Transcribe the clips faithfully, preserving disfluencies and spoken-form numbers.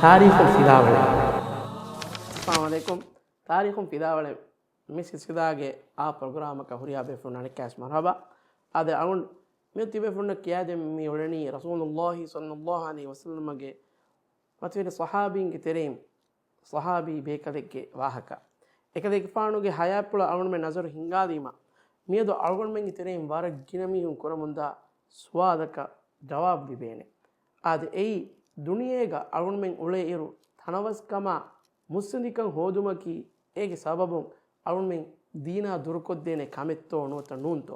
ތާރީޚުން ފިލާވަޅެއް. އައްސަލާމު ޢަލައިކުމް. ތާރީޚުން ފިލާވަޅެއް. މި ސިލްސިލާގެ އާ ޕްރޮގްރާމަކަށް ހުރިހާ ބޭފުޅުންނަށް އަނެއްކާވެސް މަރުޙަބާ. އާދެ، އަޅުގަނޑު މިއޮތީ ބޭފުޅުންނަށް ކިޔާދޭން މި އުޅެނީ ރަސޫލުﷲ ޞައްލަﷲ ޢަލައިހި ވަސައްލަމަގެ މަތިވެރި ޞަޙާބީންގެ ތެރެއިން ޞަޙާބީ ބޭކަލެއްގެ ވާހަކަ. އެކަލޭގެފާނުގެ ޙަޔާތްޕުޅަށް އަޅުގަނޑުމެން ނަޒަރު ހިންގާލީމަ، މިއަދު އަޅުގަނޑުމެންގެ ތެރެއިން ވަރަށް ގިނަ މީހުން ކުރަމުންދާ ސުވާލަކަށް ޖަވާބު ލިބޭނެ. އާދެ، އެއީ ދުނިޔޭގަ އަޅުގަނޑުމެން އުޅޭ އިރު، ތަނަވަސްކަމާ މުއްސަނދިކަން ހޯދުމަކީ އޭގެ ސަބަބުން އަޅުގަނޑުމެން ދީނާ ދުރުކޮށްދޭނެ ކަމެއްތޯ ނުވަތަ ނޫންތޯ؟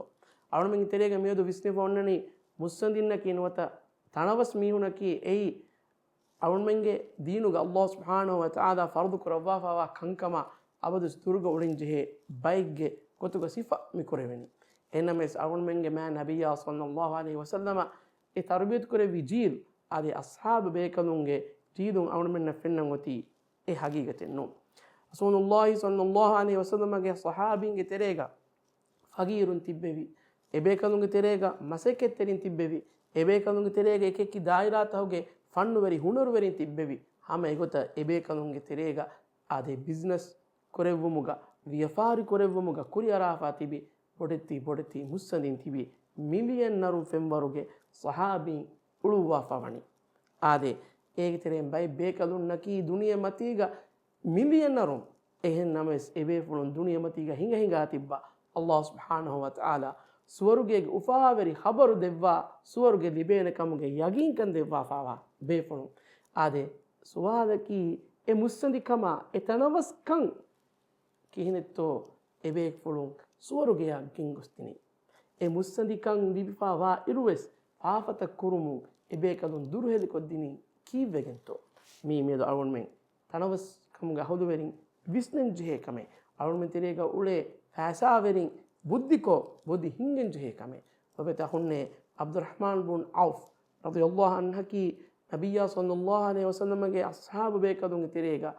އަޅުގަނޑުމެންގެ ތެރޭގަ މިއަދު ވިސްނެފަ އޮންނަނީ މުއްސަނދިންނަކީ ނުވަތަ ތަނަވަސް މީހުނަކީ. އެއީ އަޅުގަނޑުމެންގެ ދީނުގަ ﷲ ސުބްޙާނަހޫ ވަތަޢާލާ ފަރުޟު ކުރައްވާފައިވާ ކަންކަމާ އަބަދުވެސް ދުރުގަ އުޅެން ޖެހޭ ބައެއްގެ ގޮތުގަ ސިފަ މި ކުރެވެނީ. އެހެންނަމަވެސް އަޅުގަނޑުމެންގެ މާތް ނަބިއްޔާ ޞައްލަﷲ ޢަލައިހި ވަސައްލަމަ އެ ތަރުބިޔަތު ކުރެއްވި ޖީލް، އާދެ، އަޞްޙާބު ބޭކަލުންގެ ޖީލުން އަޅުގަނޑުމެންނަށް ފެންނަން އޮތީ އެ ޙަޤީޤަތެއް ނޫން. ރަސޫލުﷲ ޞައްލަﷲ ޢަލައިހި ވަސައްލަމަގެ ޞަޙާބީންގެ ތެރޭގަ ފަޤީރުން ތިއްބެވި، އެބޭކަލުންގެ ތެރޭގަ މަސައްކަތްތެރިން ތިއްބެވި، އެބޭކަލުންގެ ތެރޭގަ އެކިއެކި ދާއިރާތަކުގެ ފަންނުވެރި ހުނަރުވެރިން ތިއްބެވި. ހަމަ އެގޮތަށް އެބޭކަލުންގެ ތެރޭގަ އާދެ، ބިޒްނަސް ކުރެއްވުމުގަ، ވިޔަފާރި ކުރެއްވުމުގަ ކުރިއަރާފަ ތިބި ބޮޑެތި ބޮޑެތި މުއްސަނދިން ތިބި މިލިޔަނަރުން ފެންވަރުގެ ޞަޙާބީން އުޅުއްވާފަ ވަނީ. އާދެ، އޭގެ ތެރެއިން ބައެއް ބޭކަލުންނަކީ ދުނިޔެ މަތީގަ މިލިޔަނަރުން. އެހެން ނަމަވެސް، އެބޭފުޅުން ދުނިޔެމަތީގަ ހިނގަ ހިނގާ ތިއްބާ، ﷲ ސުބްޙާނަހޫ ވަތަޢާލާ ސުވަރުގޭގެ އުފާވެރި ޚަބަރު ދެއްވާ، ސުވަރުގެ ލިބޭނެ ކަމުގެ ޔަގީންކަން ދެއްވާފާވާ ބޭފުޅުން. އާދެ، ސުވާލަކީ، އެ މުއްސަނދިކަމާ އެ ތަނަވަސްކަން ކިހިނެއްތޯ އެބޭފުޅުން ސުވަރުގެޔަށް ގެންގޮސްދިނީ؟ އެ މުއްސަނދިކަން ލިބިފާ ވާ އިރުވެސް، ފާފަތައް ކުރުމުން އެބޭކަލުން ދުރުހެލިކޮށްދިނީ ކީއްވެގެންތޯ؟ މީ މިއަދު އަޅުގަނޑުމެން ތަނަވަސް ކަމުގެ އަހުލުވެރިން ވިސްނެން ޖެހޭ ކަމެއް. އަޅުގަނޑުމެން ތެރޭގަ އުޅޭ ފައިސާވެރިން ބުއްދިކޮށް ބޮޑި ހިނގަން ޖެހޭ ކަމެއް. ލޮބުވެތި އަޚުންނޭ، ޢަބްދުއްރަޙްމާން ބުން ޢައުފް ރަޟިޔަﷲ ޢަންހަކީ ނަބިއްޔާ ޞައްލަﷲ ޢަލައިހި ވަސައްލަމަގެ އަޞްޙާބު ބޭކަލުންގެ ތެރޭގަ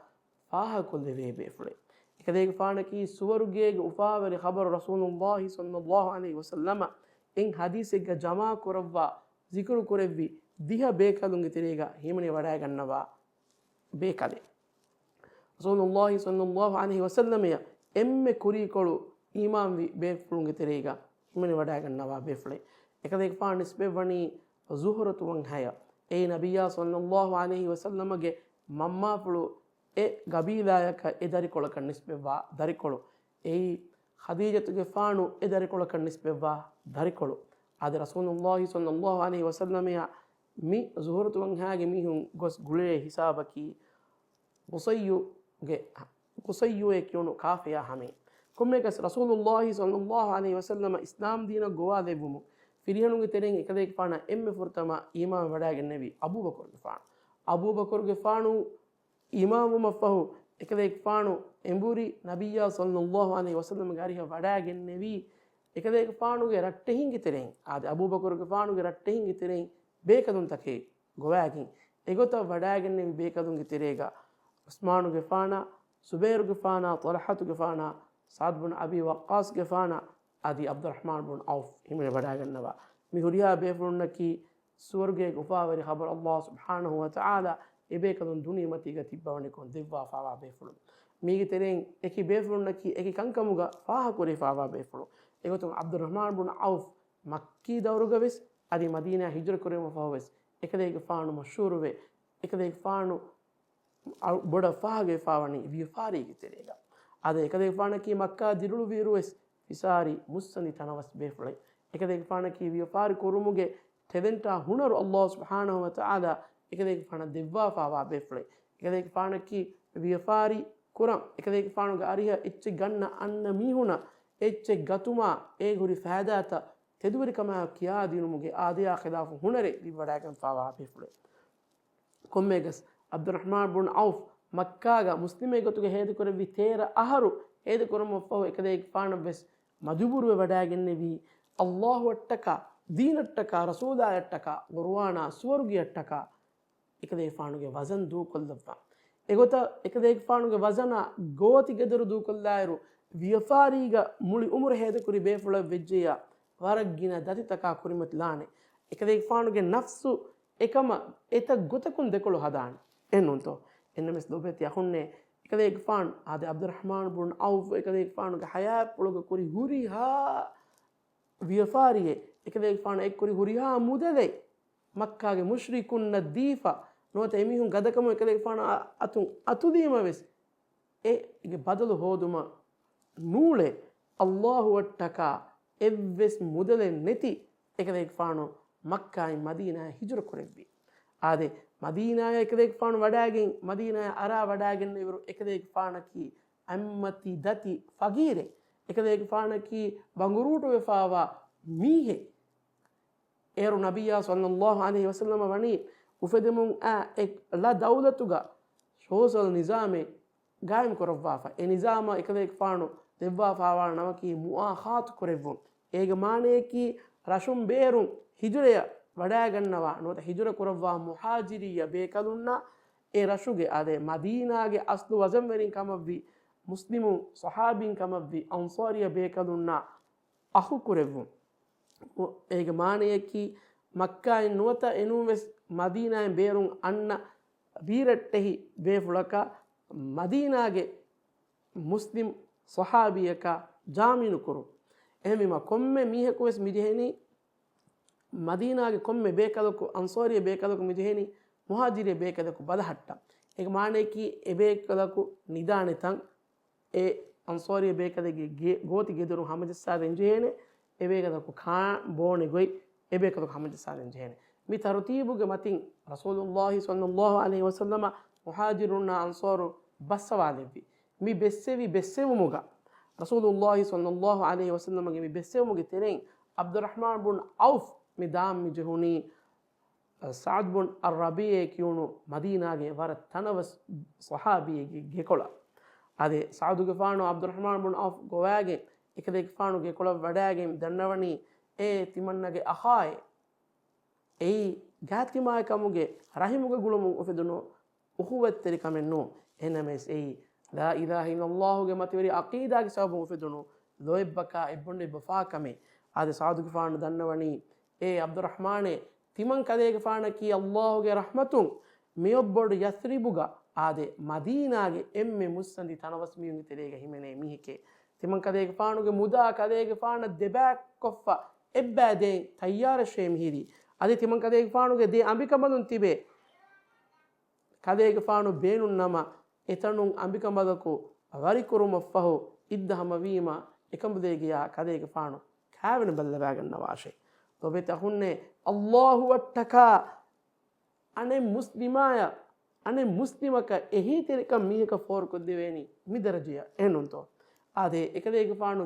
ފާހަގަކޮށްލެވޭ ބޭފުޅެއް. އެކަލޭގެފާނަކީ ސުވަރުގޭގެ އުފާވެރި ޚަބަރު ރަސޫލުﷲ ޞައްލަﷲ ޢަލައިހި ވަސައްލަމަ އެއް ޙަދީޘެއްގަ ޖަމާކުރައްވާ، ޒިކުރު ކުރެއްވި ދިހަ ބޭކަލުންގެ ތެރޭގަ ހިމެނިވަޑައިގަންނަވާ ބޭކަލެއް. ރަސޫލުﷲ ޞައްލަﷲ ޢަލައިހި ވަސައްލަމަޔަށް އެންމެ ކުރީކޮޅު އީމާންވި ބޭފުޅުންގެ ތެރޭގަ ހިމެނިވަޑައިގަންނަވާ ބޭފުޅެއް. އެކަލޭގެފާނު ނިސްބަތްވަނީ ޒުހުރަތު ވަންހަޔަށް. އެއީ ނަބިއްޔާ ޞައްލަﷲ ޢަލައިހި ވަސައްލަމަގެ މަންމާފުޅު އެ ގަބީލާޔަކަށް އެ ދަރިކޮޅަކަށް ނިސްބަތްވާ ދަރިކޮޅު. އެއީ ޚަދީޖަތުގެފާނު އެ ދަރިކޮޅަކަށް ނިސްބަތްވާ ދަރިކޮޅު. އާދެ، ރަސޫލުﷲ ޞައްލަﷲ ޢަލައިހި ވަސައްލަމަޔާ މި ޒުހުރަތު ވަންހަޔާގެ މީހުން ގޮސް ގުޅޭ ހިސާބަކީ ޤުޞައްޔުގެ، ޤުޞައްޔުއޭ ކިޔުނު ކާފަޔާ ހަމައިން. ކޮންމެއަކަސް ރަސޫލުﷲ ޞައްލަﷲ ޢަލައިހި ވަސައްލަމަ އިސްލާމް ދީނަށް ގޮވާލެއްވުމުން ފިރިހެނުންގެ ތެރެއިން އެކަލޭގެފާނަށް އެންމެ ފުރަތަމަ އީމާން ވަޑައިގެންނެވީ އަބޫބަކުރުގެފާނު. އަބޫބަކުރުގެފާނު އީމާންވުމަށްފަހު، އެކަލޭގެފާނު އެނބުރި ނަބިއްޔާ ޞައްލަﷲ ޢަލައިހި ވަސައްލަމަގެ އަރިހަށް ވަޑައިގެންނެވީ، އެކަލޭގެފާނުގެ ރައްޓެހިންގެ ތެރެއިން، އާދެ، އަބޫބަކުރުގެފާނުގެ ރައްޓެހިންގެ ތެރެއިން ބޭކަލުންތަކެއް ގޮވައިގެން، އެގޮތަށް ވަޑައިގެންނެވި ބޭކަލުންގެ ތެރޭގަ ޢުސްމާނުގެފާނާ، ޒުބައިރުގެފާނާ، ޠަލްޙަތުގެފާނާ، ސަޢްދު ބުން އަބީ ވައްޤާޞްގެފާނާ، އަދި ޢަބްދުއްރަޙްމާން ބުން ޢައުފް ހިމެނިވަޑައިގަންނަވާ. މި ހުރިހާ ބޭފުޅުންނަކީ ސުވަރުގޭގެ އުފާވެރި ޚަބަރު ﷲ ސުބްޙާނަހޫ ވަތަޢާލާ އެބޭކަލުން ދުނިޔެމަތީގަ ތިއްބަވަނިކޮށް ދެއްވާފާވާ ބޭފުޅުން. މީގެ ތެރެއިން އެކި ބޭފުޅުންނަކީ އެކި ކަންކަމުގަ ފާހަގަކުރެވިފާވާ ބޭފުޅުން. އެގޮތުން ޢަބްދުއްރަޙްމާން ބުން ޢައުފް މައްކީ ދައުރުގަވެސް އަދި މަދީނާ ހިޖުރަ ކުރެވުމަށްފަހުވެސް އެކަލޭގެފާނު މަޝްހޫރުވެ، އެކަލޭގެފާނު އަޅު-، ބޮޑަށް ފާހަގަވެފާވަނީ ވިޔަފާރީގެ ތެރޭގަ. އާދެ، އެކަލޭގެފާނަކީ މައްކާ ދިރިއުޅުވިއިރުވެސް ފިސާރި މުއްސަނދި ތަނަވަސް ބޭފުޅެއް. އެކަލޭގެފާނަކީ ވިޔަފާރި ކުރުމުގެ ޓެލެންޓާ ހުނަރު ﷲ ސުބްޙާނަހޫ ވަތަޢާލާ އެކަލޭގެފާނަށް ދެއްވާފާވާ ބޭފުޅެއް. އެކަލޭގެފާނަކީ ވިޔަފާރި ކުރަން، އެކަލޭގެފާނުގެ އަރިހަށް އެއްޗެއް ގަންނަ އަންނަ މީހުނަށް އެއްޗެއް ގަތުމާ އޭގެ ހުރި ފައިދާތައް ތެދުވެރިކަމާ ކިޔާދިނުމުގެ އާދަޔާ ޚިލާފު ހުނަރެއް ލިބިވަޑައިގެންފާވާ ބޭފުޅެއް. ކޮންމެއަކަސް ޢަބްދުއްރަޙްމާން ބުން ޢައުފް މައްކާގަ މުސްލިމެއް ގޮތުގަ ހޭދަކުރެއްވި ތޭރަ އަހަރު ހޭދަކުރުމަށްފަހު އެކަލޭގެފާނަށްވެސް މަޖުބޫރުވެ ވަޑައިގެންނެވީ، ﷲ އަށްޓަކާ، ދީނަށްޓަކާ، ރަސޫލާޔަށްޓަކާ، ޤުރުއާނާ، ސުވަރުގެޔަށްޓަކާ އެކަލޭގެފާނުގެ ވަޒަން ދޫކޮށްލައްވާ. އެގޮތަށް އެކަލޭގެފާނުގެ ވަޒަނާ ގޯތި ގެދޮރު ދޫކޮށްލާއިރު، ވިޔަފާރީގަ މުޅި އުމުރު ހޭދަކުރި ބޭފުޅެއް ވެއްޖެޔާ، ވަރަށް ގިނަ ދަތިތަކާ ކުރިމަތިލާނެ. އެކަލޭގެފާނުގެ ނަފްސު އެކަމަށް އެތައް ގޮތަކުން ދެކޮޅު ހަދާނެ. އެނޫންތޯ؟ އެންނަމެސް ލޯބިވެތި އަޚުންނޭ، އެކަލޭގެފާނު އާދެ ޢަބްދުއްރަޙްމާން ބުން ޢައުފް އެކަލޭގެފާނުގެ ޙަޔާތްޕުޅުގަ ކުރި ހުރިހާ ވިޔަފާރިއެއް އެކަލޭގެފާނު އެއްކުރި ހުރިހާ މުދަލެއް މައްކާގެ މުޝްރިކުންނަށް ދީފަ ނުވަތަ އެމީހުން ގަދަކަމުން އެކަލޭގެފާނު އަ-، އަތުން އަތުލީމަވެސް އޭގެ ބަދަލު ހޯދުމަށް ނޫޅޭ. ﷲ އަށްޓަކާ އެއްވެސް މުދަލެއް ނެތި އެކަލޭގެފާނު މައްކާއިން މަދީނާއަށް ހިޖުރަ ކުރެއްވި. އާދެ، މަދީނާއަށް އެކަލޭގެފާނު ވަޑައިގެން، މަދީނާއަށް އަރާ ވަޑައިގެންނެވިއިރު އެކަލޭގެފާނަކީ އަތްމަތި ދަތި ފަގީރެއް. އެކަލޭގެފާނަކީ ބަނގުރޫޓުވެފާވާ މީހެއް. އޭރު ނަބިއްޔާ ޞައްލައްލާހު ޢަލައިހި ވަސައްލަމަ ވަނީ އުފެދެމުން އައި އެއް ޅަ ދައުލަތުގަ ސޯޝަލް ނިޒާމެއް ގާއިމް ކުރައްވާފަ. އެ ނިޒާމަށް އެކަލޭގެފާނު ދެއްވާފާވާ ނަމަކީ މުއާޚާތު ކުރެއްވުން. އޭގެ މާނަޔަކީ ރަށުން ބޭރުން ހިޖުރަޔަށް ވަޑައިގަންނަވާ ނުވަތަ ހިޖުރަ ކުރައްވާ މުހާޖިރިއްޔަ ބޭކަލުންނަށް އެ ރަށުގެ އާދެ، މަދީނާގެ އަސްލު ވަޒަންވެރިން ކަމަށްވި މުސްލިމު ޞަޙާބީން ކަމަށްވި އަންޞާރިއްޔަ ބޭކަލުންނަށް އަޚު ކުރެއްވުން. އޭގެ މާނަޔަކީ މައްކާއިން ނުވަތަ އެނޫންވެސް މަދީނާއިން ބޭރުން އަންނަ ބީރައްޓެހި ބޭފުޅަކަށް މަދީނާގެ މުސްލިމް ޞަޙާބީއަކަށް ޖާމިނު ކުރުން. އެހެންވީމަ ކޮންމެ މީހަކުވެސް މިޖެހެނީ މަދީނާގެ ކޮންމެ ބޭކަލަކު، އަންޞާރިއްޔަ ބޭކަލަކު މިޖެހެނީ މުހާޖިރިއްޔަ ބޭކަލަކު ބަލަހައްޓަން. އޭގެ މާނަޔަކީ އެބޭކަލަކު ނިދާނެ ތަން، އެ އަންޞާރިއްޔަ ބޭކަލެއްގެ ގޭ-، ގޯތި ގެދޮރުން ހަމަޖައްސާދޭން ޖެހޭނެ، އެބޭކަލަކު ކާން ބޯނެ ގޮތް އެބޭކަލަކު ހަމަޖައްސާދޭން ޖެހޭނެ. މި ތަރުތީބުގެ މަތިން ރަސޫލުﷲ ޞައްލައްލާހު ޢަލައިހި ވަސައްލަމަ މުހާޖިރުންނާ އަންޞާރު ބައްސަވާލެއްވި. މި ބެއްސެވި ބެއްސެވުމުގަ ރަސޫލުﷲ ޞައްލައްލާހު ޢަލައިހި ވަސައްލަމަގެ މި ބެއްސެވުމުގެ ތެރެއިން ޢަބްދުއްރަޙްމާން ބުން ޢައުފް މި ދާން މި ޖެހުނީ ސަޢުދު ބުން އައްރަބީޢޭ ކިޔުނު މަދީނާގެ ވަރަށް ތަނަވަސް ޞަޙާބީއެއްގެ ގެކޮޅަށް. އާދެ، ސަޢުދުގެފާނު ޢަބްދުއްރަޙްމާން ބުން ޢައުފް ގޮވާގެން އެކަލޭގެފާނު ގެކޮޅަށް ވަޑައިގެން ދަންނަވަނީ، އޭ ތިމަންނަގެ އަޚާއޭ، އެއީ ގާތްތިމާއެއް ކަމުގެ ރަޙިމުގެ ގުޅުމުން އުފެދުނު އުޚުވަތްތެރިކަމެއް ނޫން. އެހެންނަމަވެސް އެއީ ލާ އިލާހަ އިއްލައްލާހުގެ މަތިވެރި ޢަޤީދާގެ ސަބަބުން އުފެދުނު ލޯތްބަކާ އެއްބޮނޑެއް ބަފާކަމެއް. އާދެ، ސަޢުދުގެފާނު ދަންނަވަނީ، އޭ ޢަބްދުއްރަޙްމާނޭ، ތިމަން ކަލޭގެފާނަކީ ﷲގެ ރަޙްމަތުން މިއޮއްބޮޑު ޔަސްރިބުގަ އާދެ، މަދީނާގެ އެންމެ މުއްސަނދި ތަނަވަސް މީހުންގެ ތެރޭގަ ހިމެނޭ މީހެކޭ. ތިމަން ކަލޭގެފާނުގެ މުދާ ކަލޭގެފާނަށް ދެބައިކޮށްފަ އެއްބައި ދޭން ތައްޔާރަށޭ މިހިރީ. އަދި ތިމަން ކަލޭގެފާނުގެ ދެ އަނބިކަނބަލުން ތިބޭ. ކަލޭގެފާނު ބޭނުން ނަމަ، އެތަނުން އަނބިކަނބަލަކު ވަރިކުރުމަށްފަހު އިއްދަ ހަމަވީމަ، އެކަނބަލޭގެޔާ ކަލޭގެފާނު ކާވެނި ބައްލަވާގަންނަވާށޭ. ލޯބިވެތި އަޚުންނޭ، ﷲ އަށްޓަކާ އަނެއް މުސްލިމާޔަށް، އަނެއް މުސްލިމަކަށް އެހީތެރިކަން މީހަކަށް ފޯރުކޮށްދެވޭނީ މި ދަރަޖަޔަށް، އެހެންނޫންތޯ؟ އާދެ، އެކަލޭގެފާނު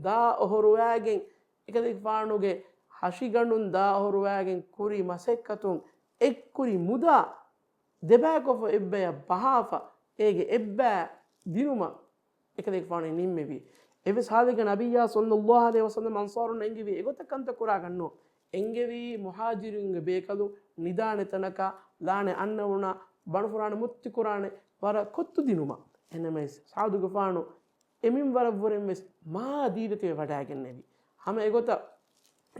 ދާ އޮހޮރުވާގެން، އެކަލޭގެފާނުގެ ހަށިގަނޑުން ދާ އޮހޮރުވާގެން ކުރި މަސައްކަތުން އެއްކުރި މުދާ ދެބައިކޮށްފަ އެއްބަޔަށް ބަހާފަ، އޭގެ އެއްބައި ދިނުމަށް އެކަލޭގެފާނު ނިންމެވި. އެއްވެސް ޙާލެއްގަ ނަބިއްޔާ ޞައްލައްލާހު ޢަލައިހި ވަސައްލަމަ އަންޞާރުންނަށް އެންގެވީ އެގޮތަށް ކަންތައް ކުރާގަންނު. އެންގެވީ މުހާޖިރުންގެ ބޭކަލުން ނިދާނެ ތަނަކަށް ލާނެ އަންނަވުނަ، ބަނޑުފުރާނެ، މުއްތި ކުރާނެ ވަރަށް ކޮއްތު ދިނުމަށް. އެހެންނަމަވެސް ސަޢުދުގެފާނު އެ މިންވަރަށްވުރެން ވެސް މާ ދީދަތިވެ ވަޑައިގެންނެވި. ހަމަ އެގޮތަށް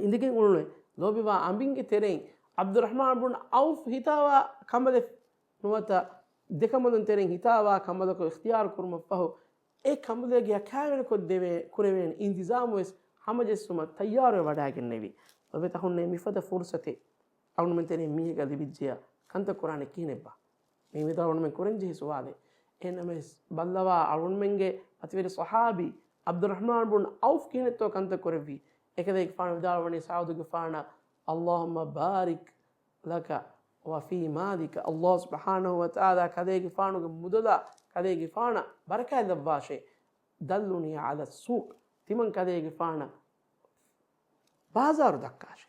އިނދެގެން އުޅުނު ލޯބިވާ އަނބިންގެ ތެރެއިން ޢަބްދުއްރަޙްމާން ބުން ޢައުފް ހިތާވާ ކަނބަލެއް ނުވަތަ ދެކަނބަލުން ތެރެއިން ހިތާވާ ކަނބަލަކު އިޚްތިޔާރު ކުރުމަށްފަހު، އެ ކަނބަލެއްގެ ކާވެނިކޮށްދެވޭ، ކުރެވޭނެ އިންތިޒާމު ވެސް ހަމަޖެއްސުމަށް ތައްޔާރުވެ ވަޑައިގެންނެވި. ލޯބިވެތި އަޚުންނޭ، މިފަދަ ފުރުޞަތެއް އަޅުގަނޑުމެން ތެރެއިން މީހެއްގަ ލިބިއްޖެޔާ ކަންތައް ކުރާނެ ކިހިނެއްބާ؟ މީ ވިދާޅުވުމެއް ކުރަންޖެހޭ ސުވާލެއް. އެހެންނަމަވެސް ބައްލަވާ އަޅުގަނޑުމެންގެ މަތިވެރި ޞަޙާބީ ޢަބްދުއްރަޙްމާން ބުން ޢައުފް ކިހިނެއްތޯ ކަންތައް ކުރެއްވީ؟ އެކަލޭގެފާނު ވިދާޅުވަނީ ސަޢުދުގެފާނަށް، اللهم بارك لك وفي مالك، ﷲ ސުބްޙާނަހޫ ވަތަޢާލާ ކަލޭގެފާނުގެ މުދަލާ ކަލޭގެފާނަށް ބަރަކާތް ލައްވާށޭ. دلني على السوق، ތިމަން ކަލޭގެފާނަށް ބާޒާރު ދައްކާށޭ.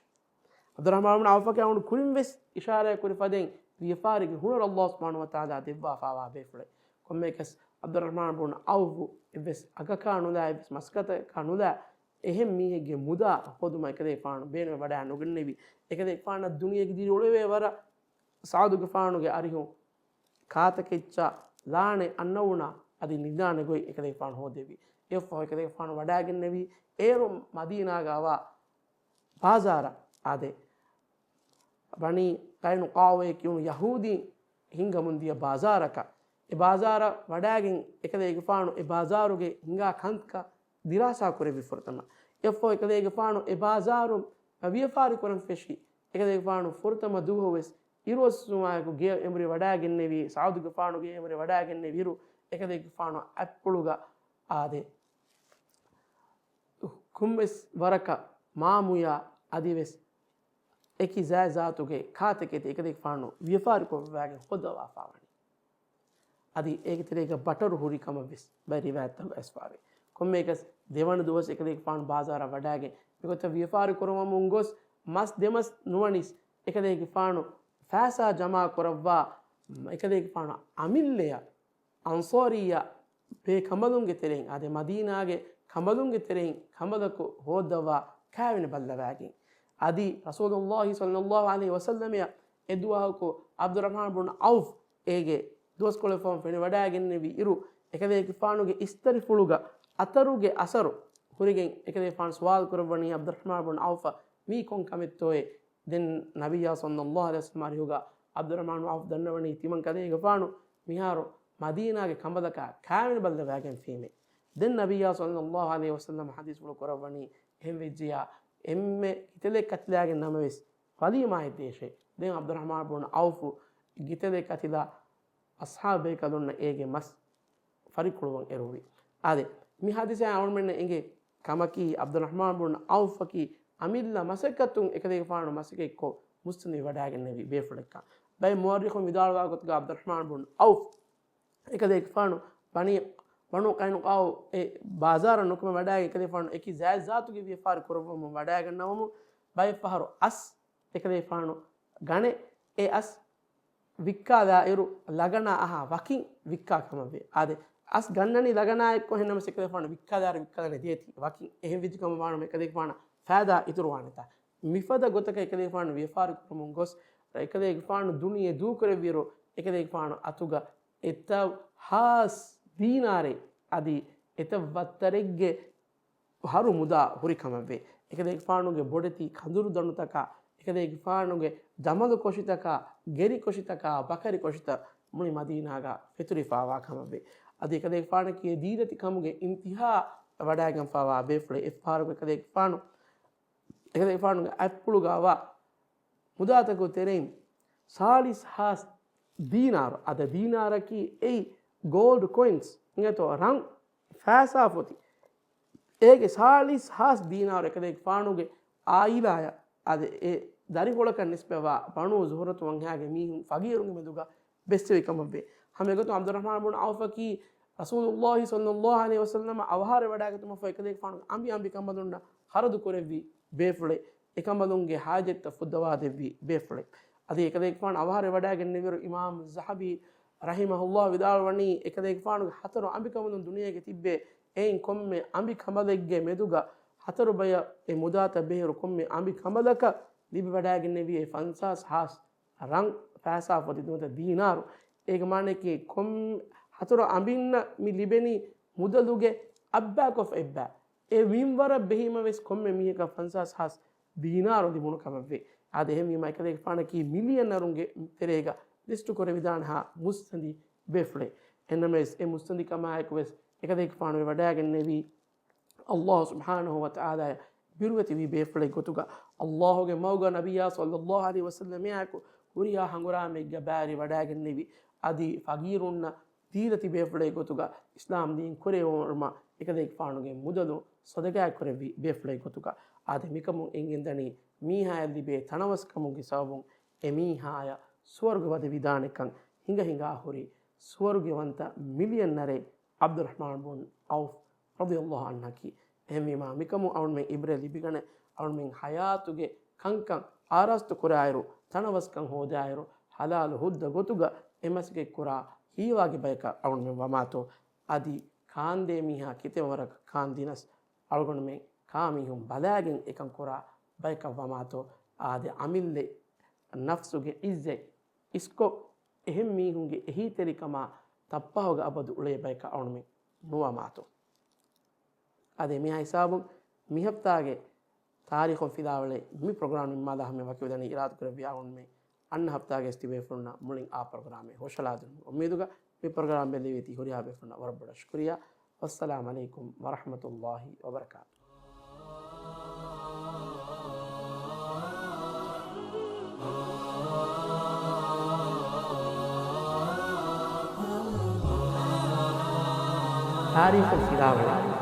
ޢަބްދުއްރަޙްމާން ބުން ޢައުފަކީ އަޅުގަނޑު ކުރިން ވެސް އިޝާރާތް ކުރި ފަދައިން ވިޔަފާރިގެ ހުނަރު ﷲ ސުބްޙާނަހޫ ވަތަޢާލާ ދެއްވާފާވާ ބޭފުޅެއް. ކޮންމެއަކަސް ޢަބްދުއްރަޙްމާން ބުން ޢައުފު އެއްވެސް އަގަކާ ނުލާ، އެއްވެސް މަސައްކަތަކާ ނުލާ، އެހެން މީހެއްގެ މުދާ ހޯދުމަށް އެކަލޭގެފާނު ބޭނުންވެ ވަޑާ ނުގެންނެވި. އެކަލޭގެފާނަށް ދުނިޔޭގެ ދިރިއުޅެވޭ ވަރަށް ސަޢުދުގެފާނުގެ އަރިހުން ކާތަކެއްޗާ ލާނެ އަންނަވުނާ އަދި ނިދާނެ ގޮތް އެކަލޭގެފާނު ހޯދެއްވި. އެއަށްފަހު އެކަލޭގެފާނު ވަޑާގެންނެވީ އޭރު މަދީނާގަ އަވާ ބާޒާރަށް. އާދެ، ބަނީ ޤައިނުޤާޢުއޭ ކިޔުނު ޔަހޫދީން ހިންގަމުން ދިޔަ ބާޒާރަކަށް. އެ ބާޒާރަށް ވަޑައިގެން އެކަލޭގެފާނު އެ ބާޒާރުގެ ހިނގާ ކަންތައް ދިރާސާ ކުރެއްވި ފުރަތަމަ. އެއަށްފަހު އެކަލޭގެފާނު އެ ބާޒާރު ވިޔަފާރި ކުރަން ފެށި. އެކަލޭގެފާނު ފުރަތަމަ ދުވަހު ވެސް އިރުއޮއްސުމާއެކު ގެޔަށް އެނބުރި ވަޑައިގެންނެވި، ސަޢުދުގެފާނުގެ އެނބުރި ވަޑައިގެންނެވި އިރު، އެކަލޭގެފާނު އަތްޕުޅުގަ އާދެ، ކޮންމެސް ވަރަކަށް މާމުޔާ އަދިވެސް އެކި ޒާތްޒާތުގެ ކާތަކެތި އެކަލޭގެފާނު ވިޔަފާރި ކޮށްވައިގެން ހޯއްދަވާފާވަނީ. އަދި އޭގެ ތެރޭގަ ބަޓަރު ހުރި ކަމަށް ވެސް ބައެއް ރިވާޔަތްތަކުގަ އައިސްފާވޭ. ކޮންމެއަކަސް ދެވަނަ ދުވަސް އެކަލޭގެފާނު ބާޒާރަށް ވަޑައިގެން މިގޮތަށް ވިޔަފާރި ކުރަމުން ގޮސް މަސް ދެމަސް ނުވަނީސް އެކަލޭގެފާނު ފައިސާ ޖަމާ ކުރައްވާ އެކަލޭގެފާނު އަމިއްލަޔަށް އަންޞާރިއްޔާ ބޭކަނބަލުންގެ ތެރެއިން އާދެ، މަދީނާގެ ކަނބަލުންގެ ތެރެއިން ކަނބަލަކު ހޯއްދަވާ ކާވެނި ބައްލަވައިގެން. އަދި ރަސޫލުﷲ ޞައްލަﷲ ޢަލައިހި ވަސައްލަމައަށް އެ ދުވަހަކު ޢަބްދުއްރަޙްމާން ބުން ޢައުފް އޭގެ ދުވަސްކޮޅެއް ފަހުން ފެނިވަޑައިގެންނެވި އިރު، އެކަލޭގެފާނުގެ އިސްތަށިފުޅުގަ އަތަރުގެ އަސަރު ހުރިގެން އެކަލޭގެފާނު ސުވާލު ކުރައްވަނީ ޢަބްދުއްރަޙްމާން ބުން ޢައުފަށް، މީ ކޮން ކަމެއްތޯއޭ؟ ދެން ނަބިއްޔާ ޞައްލަﷲ ޢަލައިހި ވަސައްލަމަ އަރިހުގަ ޢަބްދުއްރަޙްމާން ޢައުފް ދަންނަވަނީ ތިމަން ކަލޭގެފާނު މިހާރު މަދީނާގެ ކަނބަލަކާ ކާވެނި ބައްލަވައިގެންފީމޭ. ދެން ނަބިއްޔާ ޞައްލަﷲ ޢަލައިހި ވަސައްލަމަ ޙަދީޘްފުޅު ކުރައްވަނީ، އެހެން ވެއްޖިޔާ އެންމެ ގިތެލެއް ކަތިލާގެން ނަމަވެސް ވަލީމާއެއް ދޭށޭ. ދެން ޢަބްދުއްރަޙްމާން ބުން ޢައުފު ގިތެލެއް ކަތިލާ އަޞްޙާބު ބޭކަލުންނަށް އޭގެ މަސް ފަރިކުޅުވަން އެރުވި. އާދެ، މި ޙަދީޘާ އަޅުމެންނަށް އެނގޭ ކަމަކީ، ޢަބްދުއްރަޙްމާން ބުން ޢައުފަކީ އަމިއްލަ މަސައްކަތުން އެކަލޭގެފާނު މަސައްކަތްކޮށް މުއްސަނދިވެވަޑައިގެންނެވި ބޭފުޅެއްކަން. ބައެއް މުއައްރިޚުން ވިދާޅުވާ ގޮތުގަ ޢަބްދުއްރަޙްމާން ބުން ޢައުފް އެކަލޭގެފާނު ބަނީ، ބަނޫ ޤައިނުޤާޢު އެ ބާޒާރަށް ނުކުމެ ވަޑައިގެން އެކަލޭގެފާނު އެކި ޒާތްޒާތުގެ ވިޔަފާރި ކުރައްވަމުން ވަޑައިގަންނަވަމުން ބައެއް ފަހަރު އަސް އެކަލޭގެފާނު ގަނެ، އެ އަސް ވިއްކާލާއިރު ލަގަނާ އަހާ ވަކިން ވިއްކާ ކަމަށްވޭ. އާދެ، އަސް ގަންނަނީ ލަގަނާއެއްކޮށް، އެހެންނަމަވެސް އެކަލޭގެފާނު ވިއްކާލާއިރު ވިއްކާލަނީ ދޭތީ ވަކިން. އެހެން ވެއްޖެ ކަމަށް ވާނަމަ އެކަލޭގެފާނަށް ފައިދާ އިތުރުވާނެތާ. މިފަދަ ގޮތަކަށް އެކަލޭގެފާނު ވިޔަފާރި ކުރަމުން ގޮސް، އެކަލޭގެފާނު ދުނިޔެ ދޫކުރެއްވިއިރު، އެކަލޭގެފާނު އަތުގަ އެތައް ހާސް ދީނާރެއް އަދި އެތައް ވައްތަރެއްގެ ހަރު މުދާ ހުރި ކަމަށްވޭ. އެކަލޭގެފާނުގެ ބޮޑެތި ކަނދުރު ދަނޑުތަކާ، އެކަލޭގެފާނުގެ ދަމަލު ކޮށިތަކާ، ގެރި ކޮށިތަކާ، ބަކަރި ކޮށިތައް މުޅި މަދީނާގަ ފެތުރިފާވާ ކަމަށްވޭ. އަދި އެކަލޭގެފާނަކީ ދީލަތި ކަމުގެ އިންތިހާ ވަޑައިގެންފާވާ ބޭފުޅެއް. އެއްފަހަރަކު އެކަލޭގެފާނު، އެކަލޭގެފާނުގެ އަތްޕުޅުގަ އަވާ މުދާތަކުގެ ތެރެއިން ސާޅީސް ހާސް ދީނާރު، އަދަ ދީނާރަކީ އެއީ ގޯލްޑް ކޮއިންސް އިނގޭތޯ، ރަން ފައިސާ ފޮތި. އޭގެ ސާޅީސް ހާސް ދީނާރު އެކަލޭގެފާނުގެ އާއިލާޔަށް އަދި އެ ދަރިފުޅަކަށް ނިސްބަތްވާ ބަނޫ ޒުހުރަތު ވަންހާގެ މީހުން ފަގީރުންގެ މެދުގަ ބެއްސެވި ކަމަށްވޭ. ހަމަ އެގޮތުން ޢަބްދުއްރަޙްމާން ބުން ޢައުފަކީ ރަސޫލުﷲ ޞައްލަﷲ ޢަލައިހި ވަސައްލަމަ އަވަހާރަވެވަޑައިގަތުމަށްފަހު އެކަލޭގެފާނު އަނބި އަނބި ކަނބަލުންނަށް ޚަރަދު ކުރެއްވި ބޭފުޅެއް. އެކަނބަލުންގެ ޙާޖަތްތައް ފުއްދަވާދެއްވި ބޭފުޅެއް. އަދި އެކަލޭގެފާނު އަވަހާރަވެވަޑައިގެންނެވިއިރު އިމާމު ޒަހަބީ ރަޙިމަހުﷲ ވިދާޅުވަނީ، އެކަލޭގެފާނުގެ ހަތަރު އަނބިކަނބަލުން ދުނިޔޭގަ ތިއްބޭ، އެއިން ކޮންމެ އަނބި ކަނބަލެއްގެ މެދުގަ ހަތަރު ބަޔަށް އެ މުދާތައް ބެހޭއިރު ކޮންމެ އަނބި ކަނބަލަކަށް ލިބިވަޑައިގެންނެވީ އެ ފަންސާސް ހާސް ރަން ފައިސާ ފޮތި ނުވަތަ ދީނާރު. އޭގެ މާނައަކީ ކޮން ހަތަރު އަނބިންނަށް މި ލިބެނީ މުދަލުގެ އައްބައިކޮށް އެއްބައި. އެ މިންވަރަށް ބެހީމަވެސް ކޮންމެ މީހަކަށް ފަންސާސް ހާސް ދީނާރު ލިބުނު ކަމަށްވޭ. އާދެ، އެހެންވީމަ އެކަލޭގެފާނަކީ މިލިއަނަރުންގެ ތެރޭގަ ލިސްޓު ކުރެވިދާނެހާ މުއްސަނދި ބޭފުޅެއް. އެހެންނަމަވެސް އެ މުއްސަނދިކަމާއެކުވެސް އެކަލޭގެފާނު ވެވަޑައިގެންނެވީ ﷲ ސުބްޙާނަހޫ ވަތަޢާލާއަށް ބިރުވެތިވި ބޭފުޅެއް ގޮތުގަ، ﷲ ގެ މަގުގަ ނަބިއްޔާ ޞައްލަﷲ ޢަލައިހި ވަސައްލަމާއެކު ހުރިހާ ހަނގުރާމައެއްގަ ބައިވެރި ވަޑައިގެންނެވި، އަދި ފަގީރުންނަށް ދީލަތި ބޭފުޅެއް ގޮތުގަ، އިސްލާމް ދީން ކުރެވުމަށް އެކަލޭގެފާނުގެ މުދަލު ޞަދަޤާތް ކުރެއްވި ބޭފުޅެއް ގޮތުގަ، އާދެ، މިކަމުން އެނގެންދަނީ މީހާޔަށް ލިބޭ ތަނަވަސްކަމުގެ ސަބަބުން އެ މީހާޔަށް ސުވަރުގެ ވަދެވިދާނެކަން ހިނގަ ހިނގާ ހުރި ސުވަރުގެވަންތަ މިލިއަންނަރެއް ޢަބްދުއްރަޙްމާން ބުން ޢައުފް ރަޟިޔަﷲ ޢަންހަކީ. އެހެންވީމާ، މިކަމުން އަޅުމެން ޢިބްރަތް ލިބިގަނެ، އަޅުމެން ޙަޔާތުގެ ކަންކަން އާރާސްތު ކުރާއިރު، ތަނަވަސްކަން ހޯދާއިރު، ޙަލާލު ހުއްދަ ގޮތުގަ އެ މަސައްކަތް ކުރާ ހީވާގި ބަޔަކަށް އަޅުމެން ވަމާތޯ، އަދި ކާންދޭ މީހާ ކިތައް ވަރަކަށް ކާންދިނަސް، އަޅުގަނޑުމެން ކާ މީހުން ބަލާގެން އެކަން ކުރާ ބަޔަކަށް ވަމާތޯ، އާދެ، އަމިއްލަ ނަފްސުގެ ޢިއްޒަތް އިސްކޮށް، އެހެން މީހުންގެ އެހީތެރިކަމާ ތައްޕަހުގަ އަބަދު އުޅޭ ބަޔަކަށް އަޅުމެން ނުވަމާތޯ. އާދެ، މިހާ ހިސާބުން މި ހަފްތާގެ ތާރީޚުން ފިލާވަޅެއް މި ޕްރޮގްރާމް ނިންމާލާ ހަމަ ވަކިވެދަނީ އިރާދަކުރެއްވިޔާ އަޅުމެން އަންނަ ހަފްތާގެ ތިބޭފުޅުންނަށް މުޅިން އާ ޕްރޮގްރާމެއް ހުށަހަޅާދިނުމުގެ އުއްމީދުގަ މި ޕްރޮގްރާމް ބެލެވޭތީ ހުރިހާ ބޭފުޅުންނަށް ވަރަށް ބޮޑަށް ޝުކުރިއްޔާ. ވައްސަލާމް ޢަލައިކުމް ވަރަޙްމަތުﷲ ވަބަރަކާތުހު. ތާރީޚު ފިލާވަޅެއް.